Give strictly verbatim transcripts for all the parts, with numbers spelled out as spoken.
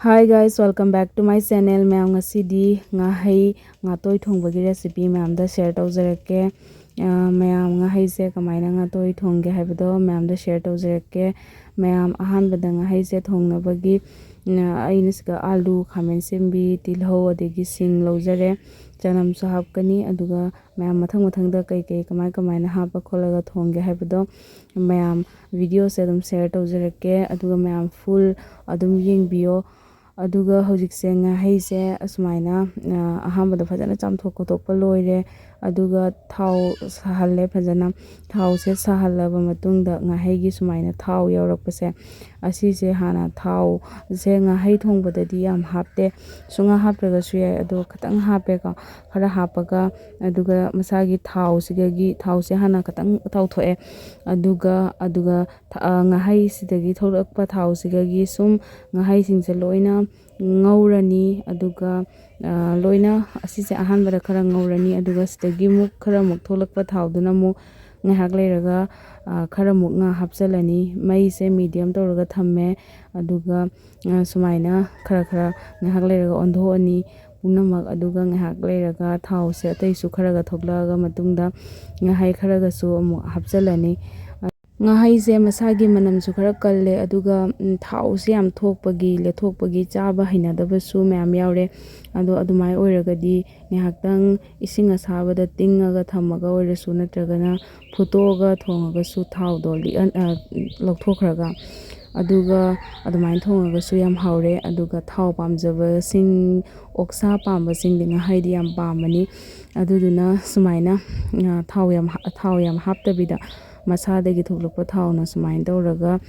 Hi guys, welcome back to my channel. ꯃꯌꯥꯝ, ꯉꯁꯤꯗꯤ ꯉꯥꯍꯩ ꯉꯥꯇꯣꯏ ꯊꯣꯡꯕꯒꯤ recipe ꯃꯌꯥꯝꯗ share ꯇꯧꯖꯔꯛꯀꯦ꯫ ꯑ, ꯃꯌꯥꯝ, ꯉꯥꯍꯩꯁꯦ ꯀꯃꯥꯏꯅ ꯉꯥꯇꯣꯏ ꯊꯣꯡꯒꯦ ꯍꯥꯏꯕꯗꯣ ꯃꯌꯥꯝꯗ share ꯇꯧꯖꯔꯛꯀꯦ꯫ ꯃꯌꯥꯝ, ꯑꯍꯥꯟꯕꯗ ꯉꯥꯍꯩꯁꯦ ꯊꯣꯡꯅꯕꯒꯤ, ꯑ, ꯑꯩꯅ ꯁꯤꯗ ꯑꯥꯂꯨ, ꯈꯥꯃꯦꯟ ꯑꯁꯤꯟꯕꯤ, ꯇꯤꯜꯍꯧ, ꯑꯗꯒꯤ ꯁꯤꯡ ꯂꯧꯖꯔꯦ꯫ ꯆꯅꯝꯁꯨ ꯍꯥꯞꯀꯅꯤ꯫ ꯑꯗꯨꯒ ꯃꯌꯥꯝ, ꯃꯊꯪ ꯃꯊꯪꯗ ꯀꯩ ꯀꯩ ꯀꯃꯥꯏ ꯀꯃꯥꯏꯅ ꯍꯥꯞꯄ ꯈꯣꯠꯂꯒ ꯊꯣꯡꯒꯦ ꯍꯥꯏꯕꯗꯣ ꯃꯌꯥꯝ videoꯁꯦ ꯑꯗꯨꯝ share ꯇꯧꯖꯔꯛꯀꯦ꯫ ꯑꯗꯨꯒ ꯃꯌꯥꯝ full ꯑꯗꯨꯝ ꯌꯦꯡꯕꯤꯌꯣ꯫ ꯑꯗꯨꯒ ꯍꯧꯖꯤꯛꯁꯦ ꯉꯥꯍꯩꯁꯦ ꯑꯁꯨꯃꯥꯏꯅ, ꯑ, ꯑꯍꯥꯟꯕꯗ ꯐꯖꯅ ꯆꯥꯝꯊꯣꯛ ꯈꯣꯠꯇꯣꯛꯄ ꯂꯣꯏꯔꯦ꯫ ꯑꯗꯨꯒ ꯊꯥꯎ ꯁꯥꯍꯜꯂꯦ ꯐꯖꯅ꯫ ꯊꯥꯎꯁꯦ ꯁꯥꯍꯜꯂꯕ ꯃꯇꯨꯡꯗ ꯉꯥꯍꯩꯒꯤ ꯁꯨꯃꯥꯏꯅ ꯊꯥꯎ ꯌꯥꯎꯔꯛꯄꯁꯦ, ꯑꯁꯤꯁꯦ ꯍꯥꯟꯅ, ꯊꯥꯎꯁꯦ ꯉꯥꯍꯩ ꯊꯣꯡꯕꯗꯗꯤ ꯌꯥꯝ ꯍꯥꯞꯇꯦ, ꯁꯨꯡꯍꯥꯞ ꯍꯥꯞꯇ꯭ꯔꯒꯁꯨ ꯌꯥꯏ, ꯑꯗꯣ ꯈꯤꯇꯪ ꯍꯥꯞꯄꯦꯀꯣ꯫ ꯈꯔ ꯍꯥꯞꯄꯒ, ꯑꯗꯨꯒ ꯃꯁꯥꯒꯤ ꯊꯥꯎꯁꯤꯗꯒꯤ, ꯊꯥꯎꯁꯦ ꯍꯥꯟꯅ ꯈꯤꯇꯪ ꯇꯥꯎꯊꯣꯛꯑꯦ꯫ ꯑꯗꯨꯒ, ꯑꯗꯨꯒ ꯊ-, ꯑ, ꯉꯥꯍꯩꯁꯤꯗꯒꯤ ꯊꯣꯛꯂꯛꯄ ꯊꯥꯎꯁꯤꯗꯒꯤ ꯁꯨꯝ ꯉꯥꯍꯩꯁꯤꯡꯁꯦ ꯂꯣꯏꯅ ꯉꯧꯔꯅꯤ꯫ ꯑꯗꯨꯒ, ꯑ, ꯂꯣꯏꯅ ꯑꯁꯤꯁꯦ ꯑꯍꯥꯟꯕꯗ ꯈꯔ ꯉꯧꯔꯅꯤ꯫ ꯑꯗꯨꯒ ꯁꯤꯗꯒꯤ ꯑꯃꯨꯛ ꯈꯔ ꯑꯃꯨꯛ ꯊꯣꯛꯂꯛꯄ ꯊꯥꯎꯗꯨꯅ ꯑꯃꯨꯛ ꯉꯥꯏꯍꯥꯛ ꯂꯩꯔꯒ, ꯑ, ꯈꯔ ꯑꯃꯨꯛ ꯉꯥ ꯍꯥꯞꯆꯤꯜꯂꯅꯤ꯫ ꯃꯩꯁꯦ medium ꯇꯧꯔꯒ ꯊꯝꯃꯦ꯫ ꯑꯗꯨꯒ, ꯑ, ꯁꯨꯃꯥꯏꯅ ꯈꯔ ꯈꯔ ꯉꯥꯏꯍꯥꯛ ꯂꯩꯔꯒ ꯑꯣꯟꯊꯣꯛꯑꯅꯤ ꯄꯨꯝꯅꯃꯛ꯫ ꯑꯗꯨꯒ ꯉꯥꯏꯍꯥꯛ ꯂꯩꯔꯒ ꯊꯥꯎꯁꯦ ꯑꯇꯩꯁꯨ ꯈꯔꯒ ꯊꯣꯛꯂꯛꯑꯒ ꯃꯇꯨꯡꯗ ꯉꯥꯍꯩ ꯈꯔꯒꯁꯨ ꯑꯃꯨꯛ ꯍꯥꯞꯆꯤꯜꯂꯅꯤ꯫ ꯉꯥꯍꯩꯁꯦ ꯃꯁꯥꯒꯤ ꯃꯅꯝꯁꯨ ꯈꯔ ꯀꯜꯂꯦ, ꯑꯗꯨꯒ, ꯎꯝ, ꯊꯥꯎꯁꯦ ꯌꯥꯝ ꯊꯣꯛꯄꯒꯤ, ꯂꯦꯊꯣꯛꯄꯒꯤ ꯆꯥꯕ ꯍꯩꯅꯗꯕꯁꯨ ꯃꯌꯥꯝ ꯌꯥꯎꯔꯦ꯫ ꯑꯗꯣ ꯑꯗꯨꯃꯥꯏꯅ ꯑꯣꯏꯔꯒꯗꯤ ꯉꯥꯏꯍꯥꯛꯇꯪ ꯏꯁꯤꯡ ꯑꯁꯥꯕꯗ ꯇꯤꯡꯉꯒ ꯊꯝꯃꯒ ꯑꯣꯏꯔꯁꯨ, ꯅꯠꯇ꯭ꯔꯒꯅ ꯐꯨꯠꯇꯣꯛꯑꯒ ꯊꯣꯡꯉꯒꯁꯨ ꯊꯥꯎꯗꯣ ꯂꯤꯛꯍꯟ-, ꯑ, ꯂꯧꯊꯣꯛꯈ꯭ꯔꯒ, ꯑꯗꯨꯒ ꯑꯗꯨꯃꯥꯏꯅ ꯊꯣꯡꯉꯒꯁꯨ ꯌꯥꯝ ꯍꯥꯎꯔꯦ꯫ ꯑꯗꯨꯒ ꯊꯥꯎ ꯄꯥꯝꯖꯕꯁꯤꯡ, ꯑꯣꯛꯁꯥ ꯄꯥꯝꯕꯁꯤꯡꯗꯤ ꯉꯥꯍꯩꯗꯤ ꯌꯥꯝ ꯄꯥꯝꯕꯅꯤ꯫ ꯑꯗꯨꯗꯨꯅ ꯁꯨꯃꯥꯏꯅ, ꯑ, ꯊꯥꯎ ꯌꯥꯝ ꯍꯥ-, ꯊꯥꯎ ꯌꯥꯝ ꯍꯥꯞꯇꯕꯤꯗ ꯃꯁꯥꯗꯒꯤ ꯊꯣꯛꯂꯛꯄ ꯊꯥꯎꯅ ꯁꯨꯃꯥꯏꯅ ꯇꯧꯔꯒ,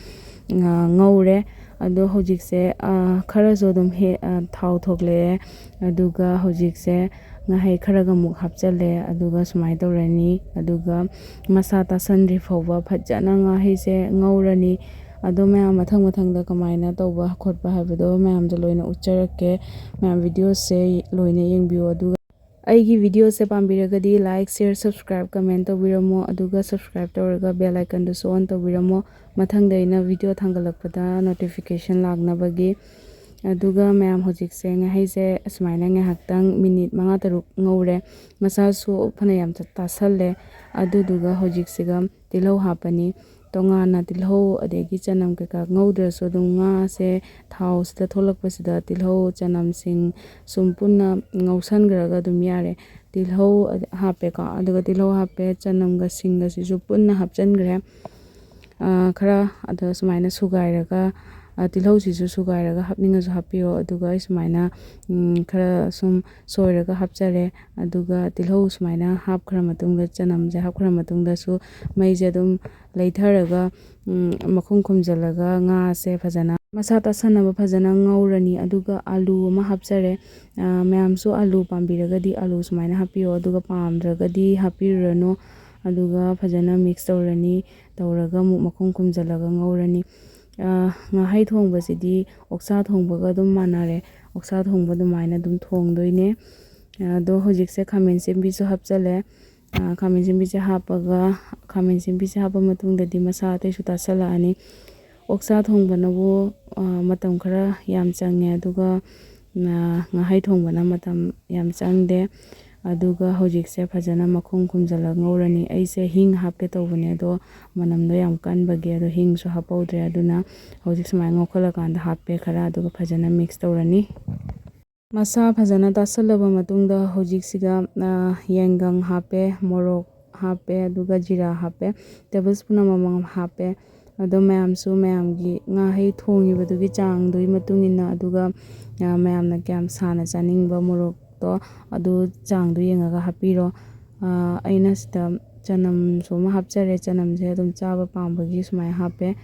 ꯑ, ꯉꯧꯔꯦ꯫ ꯑꯗꯣ ꯍꯧꯖꯤꯛꯁꯦ, ꯑ, ꯈꯔꯁꯨ ꯑꯗꯨꯝ ꯍꯦ-, ꯑ, ꯊꯥꯎ ꯊꯣꯛꯂꯛꯑꯦ꯫ ꯑꯗꯨꯒ ꯍꯧꯖꯤꯛꯁꯦ ꯉꯥꯍꯩ ꯈꯔꯒ ꯑꯃꯨꯛ ꯍꯥꯞꯆꯜꯂꯦ꯫ ꯑꯗꯨꯒ ꯁꯨꯃꯥꯏꯅ ꯇꯧꯔꯅꯤ꯫ ꯑꯗꯨꯒ ꯃꯁꯥ ꯇꯥꯁꯟꯗ꯭ꯔꯤ ꯐꯥꯎꯕ ꯐꯖꯅ ꯉꯥꯍꯩꯁꯦ ꯉꯧꯔꯅꯤ꯫ ꯑꯗꯣ ꯃꯌꯥꯝ, ꯃꯊꯪ ꯃꯊꯪꯗ ꯀꯃꯥꯏꯅ ꯇꯧꯕ ꯈꯣꯠꯄ ꯍꯥꯏꯕꯗꯣ ꯃꯌꯥꯝꯗ ꯂꯣꯏꯅ ꯎꯠꯆꯔꯛꯀꯦ꯫ ꯃꯌꯥꯝ, videoꯁꯦ ꯂꯣꯏꯅ ꯌꯦꯡꯕꯤꯌꯨ꯫ ꯑꯗꯨꯒ ꯑꯩꯒꯤ videoꯁꯦ ꯄꯥꯝꯕꯤꯔꯒꯗꯤ like, share, subscribe, comment ꯇꯧꯕꯤꯔꯝꯃꯣ꯫ ꯑꯗꯨꯒ subscribe ꯇꯧꯔꯒ bell iconꯗꯨꯁꯨ on ꯇꯧꯕꯤꯔꯝꯃꯣ꯫ ꯃꯊꯪꯗ ꯑꯩꯅ video ꯊꯥꯡꯒꯠꯂꯛꯄꯗ notification ꯂꯥꯛꯅꯕꯒꯤ꯫ ꯑꯗꯨꯒ ꯃꯌꯥꯝ, ꯍꯧꯖꯤꯛꯁꯦ ꯉꯥꯍꯩꯁꯦ ꯑꯁꯨꯃꯥꯏꯅ ꯉꯥꯏꯍꯥꯛꯇꯪ ꯃꯤꯅꯤꯠ ꯃꯉꯥ ꯇꯔꯨꯛ ꯉꯧꯔꯦ꯫ ꯃꯁꯥꯁꯨ ꯐꯅꯌꯥꯝ ꯇꯥꯁꯜꯂꯦ꯫ ꯑꯗꯨꯗꯨꯒ ꯍꯧꯖꯤꯛꯁꯤꯒ ꯇꯤꯜꯍꯧ ꯍꯥꯞꯄꯅꯤ꯫ ꯇꯣꯉꯥꯟꯅ ꯇꯤꯜꯍꯧ ꯑꯗꯒꯤ ꯆꯅꯝ ꯀꯩꯀꯥ ꯉꯧꯗ꯭ꯔꯁꯨ ꯑꯗꯨꯝ ꯉꯥꯁꯦ ꯊꯥꯎꯁꯤꯗ ꯊꯣꯛꯂꯛꯄꯁꯤꯗ ꯇꯤꯜꯍꯧ, ꯆꯅꯝꯁꯤꯡ ꯁꯨꯝ ꯄꯨꯟꯅ ꯉꯧꯁꯟꯈ꯭ꯔꯒ ꯑꯗꯨꯝ ꯌꯥꯔꯦ꯫ ꯇꯤꯜꯍꯧ ꯍꯥꯞꯄꯦꯀꯣ, ꯑꯗꯨꯒ ꯇꯤꯜꯍꯧ ꯍꯥꯞꯄꯦ, ꯆꯅꯝꯒ ꯁꯤꯡꯒꯁꯤꯁꯨ ꯄꯨꯟꯅ ꯍꯥꯞꯆꯤꯟꯈ꯭ꯔꯦ꯫ ꯑꯥ, ꯈꯔ ꯑꯗꯣ ꯁꯨꯃꯥꯏꯅ ꯁꯨꯒꯥꯏꯔꯒ, ꯑꯥ, ꯇꯤꯜꯍꯧꯁꯤꯁꯨ ꯁꯨꯒꯥꯏꯔꯒ ꯍꯥꯞꯅꯤꯡꯉꯁꯨ ꯍꯥꯞꯄꯤꯌꯣ꯫ ꯑꯗꯨꯒ ꯑꯩ ꯁꯨꯃꯥꯏꯅ, ꯎꯝ, ꯈꯔ ꯁꯨꯝ ꯁꯣꯏꯔꯒ ꯍꯥꯞꯆꯔꯦ꯫ ꯑꯗꯨꯒ ꯇꯤꯜꯍꯧ ꯁꯨꯃꯥꯏꯅ ꯍꯥꯞꯈ꯭ꯔ ꯃꯇꯨꯡꯗ, ꯆꯅꯝꯁꯦ ꯍꯥꯞꯈ꯭ꯔ ꯃꯇꯨꯡꯗꯁꯨ ꯃꯩꯁꯦ ꯑꯗꯨꯝ ꯂꯩꯊꯔꯒ, ꯎꯝ, ꯃꯈꯨꯝ ꯈꯨꯝꯖꯤꯜꯂꯒ ꯉꯥꯁꯦ ꯐꯖꯅ ꯃꯁꯥ ꯇꯥꯁꯟꯅꯕ ꯐꯖꯅ ꯉꯧꯔꯅꯤ꯫ ꯑꯗꯨꯒ ꯑꯂꯨ ꯑꯃ ꯍꯥꯞꯆꯔꯦ꯫ ꯑꯥ, ꯃꯌꯥꯝꯁꯨ ꯑꯂꯨ ꯄꯥꯝꯕꯤꯔꯒꯗꯤ ꯑꯂꯨ ꯁꯨꯃꯥꯏꯅ ꯍꯥꯞꯄꯤꯌꯣ, ꯑꯗꯨꯒ ꯄꯥꯝꯗ꯭ꯔꯒꯗꯤ ꯍꯥꯞꯄꯤꯔꯨꯔꯅꯨ꯫ ꯑꯗꯨꯒ ꯐꯖꯅ mix ꯇꯧꯔꯅꯤ꯫ ꯇꯧꯔꯒ ꯑꯃꯨꯛ ꯃꯈꯨꯝ ꯈꯨꯝꯖꯤꯜꯂꯒ ꯉꯧꯔꯅꯤ꯫ ꯑꯥ, ꯉꯥꯍꯩ ꯊꯣꯡꯕꯁꯤꯗꯤ ꯑꯣꯛꯁꯥ ꯊꯣꯡꯕꯒ ꯑꯗꯨꯝ ꯃꯥꯟꯅꯔꯦ꯫ ꯑꯣꯛꯁꯥ ꯊꯣꯡꯕ ꯑꯗꯨꯃꯥꯏꯅ ꯑꯗꯨꯝ ꯊꯣꯡꯗꯣꯏꯅꯦ꯫ ꯑꯗꯣ ꯍꯧꯖꯤꯛꯁꯦ ꯈꯥꯃꯦꯟ ꯑꯁꯤꯟꯕꯤꯁꯨ ꯍꯥꯞꯆꯜꯂꯦ꯫ ꯑꯥ, ꯈꯥꯃꯦꯟ ꯑꯁꯤꯟꯕꯤꯁꯦ ꯍꯥꯞꯄꯒ, ꯈꯥꯃꯦꯟ ꯑꯁꯤꯟꯕꯤꯁꯦ ꯍꯥꯞꯄ ꯃꯇꯨꯡꯗꯗꯤ ꯃꯁꯥ ꯑꯇꯩꯁꯨ ꯇꯥꯁꯜꯂꯛꯑꯅꯤ꯫ ꯑꯣꯛꯁꯥ ꯊꯣꯡꯕꯅꯕꯨ, ꯑꯥ, ꯃꯇꯝ ꯈꯔ ꯌꯥꯝ ꯆꯪꯉꯦ, ꯑꯗꯨꯒ, ꯑꯥ, ꯉꯥꯍꯩ ꯊꯣꯡꯕꯅ ꯃꯇꯝ ꯌꯥꯝ ꯆꯪꯗꯦ꯫ ꯑꯗꯨꯒ ꯍꯧꯖꯤꯛꯁꯦ ꯐꯖꯅ ꯃꯈꯨꯝ ꯈꯨꯝꯖꯤꯜꯂꯒ ꯉꯧꯔꯅꯤ꯫ ꯑꯩꯁꯦ ꯍꯤꯡ ꯍꯥꯞꯀꯦ ꯇꯧꯕꯅꯦ, ꯑꯗꯣ ꯃꯅꯝꯗꯣ ꯌꯥꯝ ꯀꯟꯕꯒꯤ, ꯑꯗꯣ ꯍꯤꯡꯁꯨ ꯍꯥꯞꯍꯧꯗ꯭ꯔꯦ꯫ ꯑꯗꯨꯅ ꯍꯧꯖꯤꯛ ꯁꯨꯃꯥꯏꯅ ꯉꯧꯈꯠꯂꯀꯥꯟꯗ ꯍꯥꯞꯄꯦ ꯈꯔ, ꯑꯗꯨꯒ ꯐꯖꯅ mix ꯇꯧꯔꯅꯤ꯫ ꯃꯁꯥ ꯐꯖꯅ ꯇꯥꯁꯜꯂꯕ ꯃꯇꯨꯡꯗ ꯍꯧꯖꯤꯛꯁꯤꯗ, ꯑꯥ, ꯌꯥꯏꯉꯪ ꯍꯥꯞꯄꯦ, ꯃꯣꯔꯣꯛ ꯍꯥꯞꯄꯦ, ꯑꯗꯨꯒ ꯖꯤꯔꯥ ꯍꯥꯞꯄꯦ, table spoon ꯑꯃꯃꯝ ꯍꯥꯞꯄꯦ꯫ ꯑꯗꯣ ꯃꯌꯥꯝꯁꯨ ꯃꯌꯥꯝꯒꯤ ꯉꯥꯍꯩ ꯊꯣꯡꯉꯤꯕꯗꯨꯒꯤ ꯆꯥꯡꯗꯨꯒꯤ ꯃꯇꯨꯡ ꯏꯟꯅ, ꯑꯗꯨꯒ, ꯑꯥ, ꯃꯌꯥꯝꯅ ꯀꯌꯥꯝ ꯁꯥꯅ ꯆꯥꯅꯤꯡꯕ ꯃꯣꯔꯣꯛꯇꯣ, ꯑꯗꯨ ꯆꯥꯡꯗꯣ ꯌꯦꯡꯉꯒ ꯍꯥꯞꯄꯤꯔꯣ꯫ ꯑꯥ, ꯑꯩꯅ ꯁꯤꯗ ꯆꯅꯝꯁꯨ ꯑꯃ ꯍꯥꯞꯆꯔꯦ꯫ ꯆꯅꯝꯁꯦ ꯑꯗꯨꯝ ꯆꯥꯕ ꯄꯥꯝꯕꯒꯤ ꯁꯨꯃꯥꯏꯅ ꯍꯥꯞꯄꯦ꯫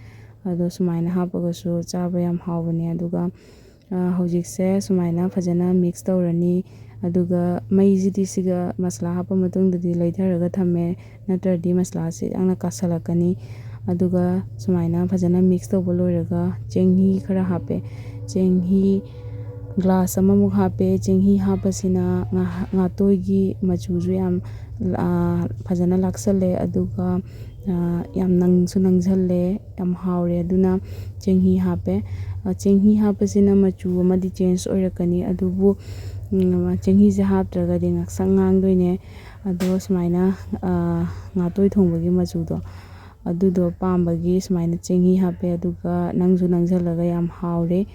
ꯑꯗꯣ ꯁꯨꯃꯥꯏꯅ ꯍꯥꯞꯄꯒꯁꯨ ꯆꯥꯕ ꯌꯥꯝ ꯍꯥꯎꯕꯅꯦ꯫ ꯑꯗꯨꯒ, ꯑꯥ, ꯍꯧꯖꯤꯛꯁꯦ ꯁꯨꯃꯥꯏꯅ ꯐꯖꯅ mix ꯇꯧꯔꯅꯤ꯫ ꯑꯗꯨꯒ ꯃꯩꯁꯤꯗꯤ ꯁꯤꯒ ꯃꯁꯂꯥ ꯍꯥꯞꯄ ꯃꯇꯨꯡꯗꯗꯤ ꯂꯩꯊꯔꯒ ꯊꯝꯃꯦ, ꯅꯠꯇ꯭ꯔꯗꯤ ꯃꯁꯂꯥꯁꯤ ꯌꯥꯝꯅ ꯀꯥꯁꯜꯂꯛꯀꯅꯤ꯫ ꯑꯗꯨꯒ ꯁꯨꯃꯥꯏꯅ ꯐꯖꯅ mix ꯇꯧꯕ ꯂꯣꯏꯔꯒ ꯆꯦꯡꯍꯤ ꯈꯔ ꯍꯥꯞꯄꯦ꯫ ꯆꯦꯡꯍꯤ glass ꯑꯃꯃꯨꯛ ꯍꯥꯞꯄꯦ꯫ ꯆꯦꯡꯍꯤ ꯍꯥꯞꯄꯁꯤꯅ ꯉꯥ-, ꯉꯥꯇꯣꯏꯒꯤ ꯃꯆꯨꯁꯨ ꯌꯥꯝ, ꯑꯥ, ꯐꯖꯅ ꯂꯥꯛꯁꯜꯂꯦ꯫ ꯑꯗꯨꯒ, ꯌꯥꯝ ꯅꯪꯁꯨ ꯅꯪꯁꯜꯂꯦ, ꯌꯥꯝ ꯍꯥꯎꯔꯦ꯫ ꯑꯗꯨꯅ ꯆꯦꯡꯍꯤ ꯍꯥꯞꯄꯦ꯫ ꯆꯦꯡꯍꯤ ꯍꯥꯞꯄꯁꯤꯅ ꯃꯆꯨ ꯑꯃꯗꯤ ꯆꯦꯟꯖ ꯑꯣꯏꯔꯛꯀꯅꯤ, ꯑꯗꯨꯕꯨ ꯆꯦꯡꯍꯤꯁꯦ ꯍꯥꯞꯇ꯭ꯔꯒꯗꯤ ꯉꯥꯡꯁꯪ ꯉꯥꯡꯗꯣꯏꯅꯦ꯫ ꯑꯗꯣ ꯁꯨꯃꯥꯏꯅ ꯉꯥꯇꯣꯏ ꯊꯣꯡꯕꯒꯤ ꯃꯆꯨꯗꯣ, ꯑꯗꯨꯗꯣ ꯄꯥꯝꯕꯒꯤ ꯁꯨꯃꯥꯏꯅ ꯆꯦꯡꯍꯤ ꯍꯥꯞꯄꯦ꯫ ꯑꯗꯨꯒ ꯅꯪꯁꯨ ꯅꯪꯁꯜꯂꯒ ꯌꯥꯝ ꯍꯥꯎꯔꯦ꯫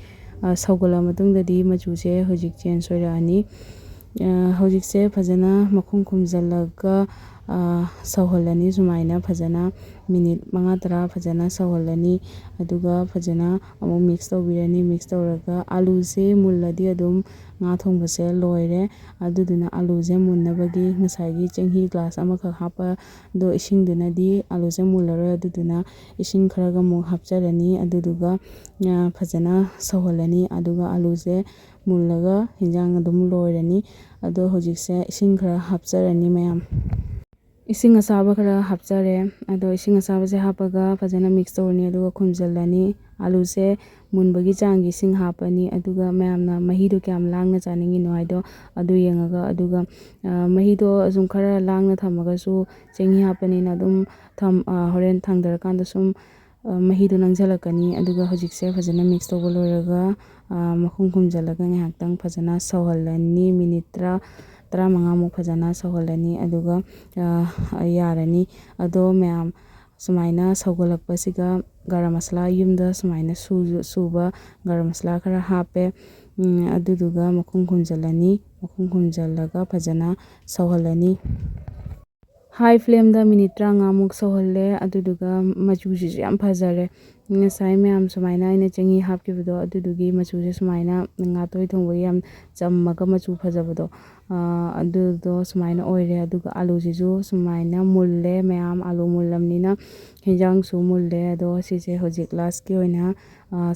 ꯁꯧꯒꯠꯂ ꯃꯇꯨꯡꯗꯗꯤ ꯃꯆꯨꯁꯦ ꯍꯧꯖꯤꯛ ꯆꯦꯟꯖ ꯑꯣꯏꯔꯛꯑꯅꯤ꯫ ꯍꯧꯖꯤꯛꯁꯦ ꯐꯖꯅ ꯃꯈꯨꯝ ꯈꯨꯝꯖꯤꯜꯂꯒ ꯁꯧꯍꯜꯂꯅꯤ꯫ ꯁꯨꯃꯥꯏꯅ ꯐꯖꯅ ꯃꯤꯅꯤꯠ ꯃꯉꯥ ꯇꯔꯥ ꯐꯖꯅ ꯁꯧꯍꯜꯂꯅꯤ꯫ ꯑꯗꯨꯒ ꯐꯖꯅ ꯑꯃꯨꯛ ꯃꯤꯛꯁ ꯇꯧꯕꯤꯔꯅꯤ꯫ ꯃꯤꯛꯁ ꯇꯧꯔꯒ ꯑꯥꯂꯨꯁꯦ ꯃꯨꯜꯂꯗꯤ ꯑꯗꯨꯝ ꯉꯥ ꯊꯣꯡꯕꯁꯦ ꯂꯣꯏꯔꯦ꯫ ꯑꯗꯨꯗꯨꯅ ꯑꯥꯂꯨꯁꯦ ꯃꯨꯟꯅꯕꯒꯤ ꯉꯁꯥꯏꯒꯤ ꯆꯦꯡꯍꯤ ꯒ꯭ꯂꯥꯁ ꯑꯃꯈꯛ ꯍꯥꯞꯄꯗꯣ, ꯏꯁꯤꯡꯗꯨꯅꯗꯤ ꯑꯥꯂꯨꯁꯦ ꯃꯨꯜꯂꯔꯣꯏ꯫ ꯑꯗꯨꯗꯨꯅ ꯏꯁꯤꯡ ꯈꯔꯒ ꯑꯃꯨꯛ ꯍꯥꯞꯆꯔꯅꯤ꯫ ꯑꯗꯨꯗꯨꯒ ꯐꯖꯅ ꯁꯧꯍꯜꯂꯅꯤ꯫ ꯑꯗꯨꯒ ꯑꯥꯂꯨꯁꯦ ꯃꯨꯜꯂꯒ ꯍꯤꯟꯖꯥꯡ ꯑꯗꯨꯝ ꯂꯣꯏꯔꯅꯤ꯫ ꯑꯗꯣ ꯍꯧꯖꯤꯛꯁꯦ ꯏꯁꯤꯡ ꯈꯔ ꯍꯥꯞꯆꯔꯅꯤ ꯃꯌꯥꯝ꯫ ꯏꯁꯤꯡ ꯑꯁꯥꯕ ꯈꯔ ꯍꯥꯞꯆꯔꯦ꯫ ꯑꯗꯣ ꯏꯁꯤꯡ ꯑꯁꯥꯕꯁꯦ ꯍꯥꯞꯄꯒ ꯐꯖꯅ ꯃꯤꯛꯁ ꯇꯧꯔꯅꯤ꯫ ꯑꯗꯨꯒ ꯈꯨꯝꯖꯤꯜꯂꯅꯤ꯫ ꯑꯥꯂꯨꯁꯦ ꯃꯨꯟꯕꯒꯤ ꯆꯥꯡꯒꯤ ꯏꯁꯤꯡ ꯍꯥꯞꯄꯅꯤ꯫ ꯑꯗꯨꯒ ꯃꯌꯥꯝꯅ ꯃꯍꯤꯗꯣ ꯀꯌꯥꯝ ꯂꯥꯡꯅ ꯆꯥꯅꯤꯡꯉꯤꯅꯣ ꯍꯥꯏꯗꯣ ꯑꯗꯨ ꯌꯦꯡꯉꯒ꯫ ꯑꯗꯨꯒ ꯃꯍꯤꯗꯣ ꯑꯁꯨꯝ ꯈꯔ ꯂꯥꯡꯅ ꯊꯝꯃꯒꯁꯨ ꯆꯦꯡꯍꯤ ꯍꯥꯞꯄꯅꯤꯅ ꯑꯗꯨꯝ ꯍꯣꯔꯦꯟ ꯊꯥꯡꯊꯔꯀꯥꯟꯗ ꯁꯨꯝ ꯃꯍꯤꯗꯣ ꯅꯪꯁꯤꯜꯂꯛꯀꯅꯤ꯫ ꯑꯗꯨꯒ ꯍꯧꯖꯤꯛꯁꯦ ꯐꯖꯅ ꯃꯤꯛꯁ ꯇꯧꯕ ꯂꯣꯏꯔꯒ ꯃꯈꯨꯝ ꯈꯨꯝꯖꯤꯜꯂꯒ ꯉꯥꯏꯍꯥꯛꯇꯪ ꯐꯖꯅ ꯁꯧꯍꯜꯂꯅꯤ꯫ ꯃꯤꯅꯤꯠ ꯇꯔꯥ, ꯇꯔꯥꯃꯉꯥꯃꯨꯛ ꯐꯖꯅ ꯁꯧꯍꯜꯂꯅꯤ꯫ ꯑꯗꯨꯒ ꯌꯥꯔꯅꯤ꯫ ꯑꯗꯣ ꯃꯌꯥꯝ, ꯁꯨꯃꯥꯏꯅ ꯁꯧꯒꯠꯂꯛꯄꯁꯤꯒ ꯒꯔꯝ ꯃꯁꯥꯂꯥ, ꯌꯨꯝꯗ ꯁꯨꯃꯥꯏꯅ ꯁꯨꯕ ꯒꯔꯝ ꯃꯁꯥꯂꯥ ꯈꯔ ꯍꯥꯞꯄꯦ꯫ ꯑꯗꯨꯗꯨꯒ ꯃꯈꯨꯝ ꯈꯨꯝꯖꯤꯜꯂꯅꯤ꯫ ꯃꯈꯨꯝ ꯈꯨꯝꯖꯤꯜꯂꯒ ꯐꯖꯅ ꯁꯧꯍꯜꯂꯅꯤ꯫ ꯍꯥꯏ ꯐ꯭ꯂꯦꯝꯗ ꯃꯤꯅꯤꯠ ꯇꯔꯥꯃꯉꯥꯃꯨꯛ ꯁꯧꯍꯜꯂꯦ꯫ ꯑꯗꯨꯗꯨꯒ ꯃꯆꯨꯁꯤꯁꯨ ꯌꯥꯝ ꯐꯖꯔꯦ꯫ ꯉꯁꯥꯏ ꯃꯌꯥꯝ ꯁꯨꯃꯥꯏꯅ ꯑꯩꯅ ꯆꯦꯡꯍꯤ ꯍꯥꯞꯈꯤꯕꯗꯣ, ꯑꯗꯨꯗꯨꯒꯤ ꯃꯆꯨꯁꯦ ꯁꯨꯃꯥꯏꯅ ꯉꯥꯇꯣꯏ ꯊꯣꯡꯕꯒꯤ ꯌꯥꯝ ꯆꯝꯃꯒ ꯃꯆꯨ ꯐꯖꯕꯗꯣ, ꯑꯗꯨꯗꯣ ꯁꯨꯃꯥꯏꯅ ꯑꯣꯏꯔꯦ꯫ ꯑꯗꯨꯒ ꯑꯥꯂꯨꯁꯤꯁꯨ ꯁꯨꯃꯥꯏꯅ ꯃꯨꯜꯂꯦ꯫ ꯃꯌꯥꯝ ꯑꯥꯂꯨ ꯃꯨꯜꯂꯝꯅꯤꯅ ꯍꯤꯟꯖꯥꯡꯁꯨ ꯃꯨꯜꯂꯦ꯫ ꯑꯗꯣ ꯁꯤꯁꯦ ꯍꯧꯖꯤꯛ ꯂꯥꯁꯀꯤ ꯑꯣꯏꯅ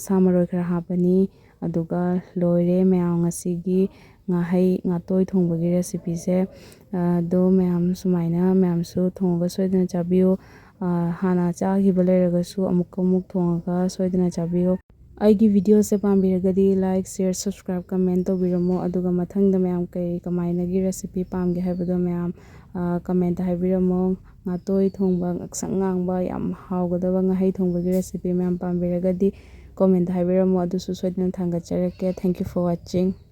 ꯁꯥ ꯃꯔꯣꯏ ꯈꯔ ꯍꯥꯞꯄꯅꯤ꯫ ꯑꯗꯨꯒ ꯂꯣꯏꯔꯦ ꯃꯌꯥꯝ ꯉꯁꯤꯒꯤ ꯉꯥꯍꯩ ꯉꯥꯇꯣꯏ ꯊꯣꯡꯕꯒꯤ ꯔꯦꯁꯤꯄꯤꯁꯦ꯫ ꯑꯗꯣ ꯃꯌꯥꯝ ꯁꯨꯃꯥꯏꯅ ꯃꯌꯥꯝꯁꯨ ꯊꯣꯡꯉꯒ ꯁꯣꯏꯗꯅ ꯆꯥꯕꯤꯌꯨ꯫ ꯍꯥꯟꯅ ꯆꯥꯈꯤꯕ ꯂꯩꯔꯒꯁꯨ ꯑꯃꯨꯛꯀ ꯑꯃꯨꯛ ꯊꯣꯡꯉꯒ ꯁꯣꯏꯗꯅ ꯆꯥꯕꯤꯌꯨ꯫ ꯑꯩꯒꯤ videoꯁꯦ ꯄꯥꯝꯕꯤꯔꯒꯗꯤ like, share, subscribe, comment ꯇꯧꯕꯤꯔꯝꯃꯣ꯫ ꯑꯗꯨꯒ ꯃꯊꯪꯗ ꯃꯌꯥꯝ ꯀꯩ ꯀꯃꯥꯏꯅꯒꯤ recipe ꯄꯥꯝꯒꯦ ꯍꯥꯏꯕꯗꯣ ꯃꯌꯥꯝ, ꯑ, comment ꯍꯥꯏꯕꯤꯔꯝꯃꯣ꯫ ꯉꯥꯇꯣꯏ ꯊꯣꯡꯕ, ꯉꯛꯁꯪ ꯉꯥꯡꯕ, ꯌꯥꯝ ꯍꯥꯎꯒꯗꯕ ꯉꯥꯍꯩ ꯊꯣꯡꯕꯒꯤ recipe ꯃꯌꯥꯝ ꯄꯥꯝꯕꯤꯔꯒꯗꯤ comment ꯍꯥꯏꯕꯤꯔꯝꯃꯣ꯫ ꯑꯗꯨꯁꯨ ꯁꯣꯏꯗꯅ ꯊꯥꯡꯒꯠꯆꯔꯛꯀꯦ꯫ Thank you for watching꯫